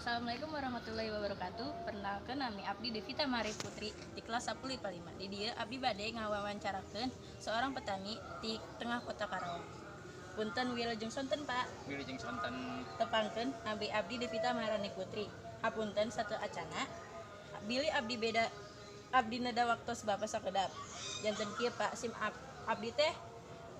Assalamualaikum warahmatullahi wabarakatuh. Perkenalkan, nami abdi Devita Mari Putri di kelas 10 IPA 5. Di dieu abdi bade ngawawancarakeun seorang petani di tengah kota Karawang. Punten, wilujeng sonten, Pak. Wilujeng sonten. Tepangkeun, nami abdi Devita Maharani Putri. Hapunten sateuacanna bilih abdi beda abdi neda waktos Bapak sakedap. Janten kieu, Pak, sim abdi teh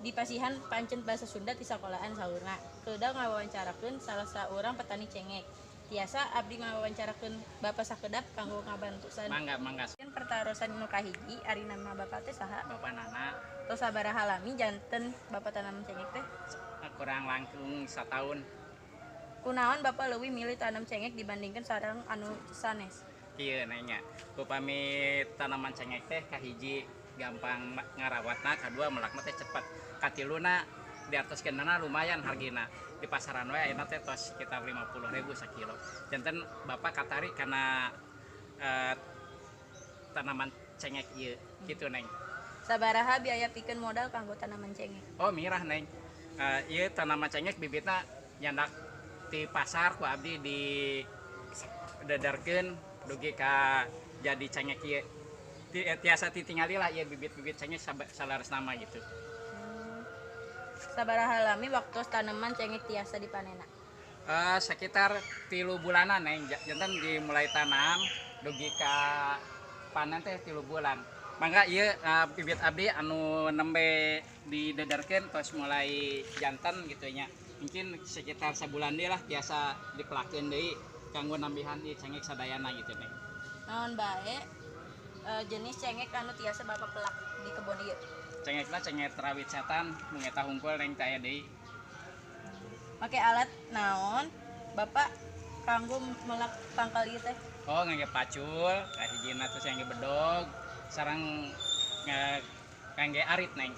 dipasihan pancen bahasa Sunda di sekolahan, saurna kedah ngawawancarakeun salah seorang petani cengek. Tiasa abdi ngawawancarakeun Bapak sakedap kanggo ngabantusan? Mangga, mangga. Pertarosan nu kahiji, ari nama Bapak teh saha? Bapak Nana. Tos sabaraha lami janten Bapak tanam cengek teh? Kurang langkung setahun. Kunaon Bapak leuwih milih tanam cengek dibandingkan sareng anu sanes? Kieu nanya, upami tanaman cengek teh kahiji gampang ngarawatna, kadua melakna teh cepet, katiluna diartoskeunana lumayan hargina. Di pasaran we ayeuna teh tos sekitar 50.000 sakilo. Janten Bapak katarik karena tanaman cengek ieu gitu, Neng. Sabaraha biaya pikeun modal kanggo tanaman cengek? Oh, mirah, Neng. Ieu tanaman cengek bibitna nyandak di pasar, ku abdi didederkeun dugi ka jadi cengek ieu. Tiasa titingali lah ieu bibit-bibit cengek salaresna mah gitu. Sabaraha lami waktu tanaman cengek tiasa dipanena? Sekitar 3 bulanan, Neng. Janten dimulai tanam dugi ka panen teh 3 bulan. Mangga ieu bibit abdi anu nembe didederkeun tos mulai janten gitu nya. Mungkin sekitar sebulan deui lah tiasa dipelakeun deui kanggo nambihan di cengek sadayana gitu, Neng. Naon bae jenis cengek anu tiasa Bapak pelak di kebon ieu? Cengekna cengek rawit setan, mung eta hungkul, Neng, teu aya deui. Make alat naon Bapak kanggo melak tangkal ieu teh? Oh, ngangge pacul kahijina, terus ngangge bedog sareng ngangge arit, Neng.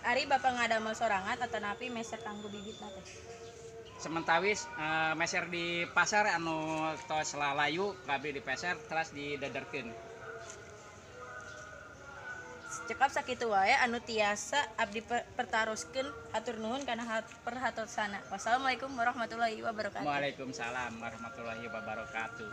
Ari Bapak ngadamel sorangan atanapi meser kanggo bibitna teh? Sementawis meser di pasar anu tos lalayu, abdi dipeser terus didederkeun. Cekap sakitu wae anu tiasa abdi pertaroskeun. Hatur nuhun kana perhatosana. Wassalamualaikum warahmatullahi wabarakatuh. Waalaikumsalam warahmatullahi wabarakatuh.